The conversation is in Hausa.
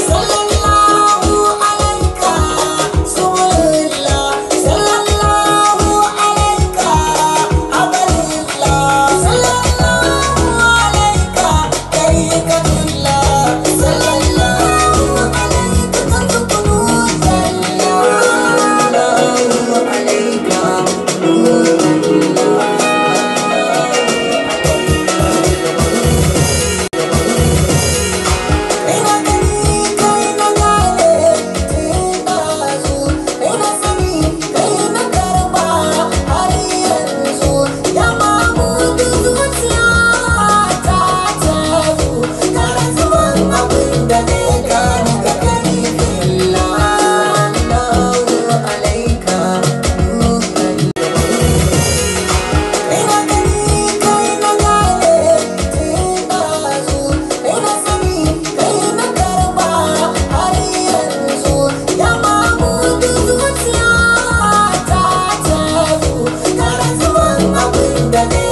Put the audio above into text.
Sallallahu alaika Rasulullah, sallallahu alaika Abdullah, sallallahu alaika tariqatullah, sallallahu alaika kanzukunuzallah, sallallahu alaika nurullah. Ina gani kai na gane tun ɗazu, ina sani kai na karba har yanzu. Ya mamudu zuciya ta tazu, kara zuban abin da zai gane ka karifillah. Allahu alaika nurullah. Ina gani kai na gane tun ɗazu, ina sani kai na karba har yanzu. Ya mamudu zuciya ta tazu, kara zuban abin da zai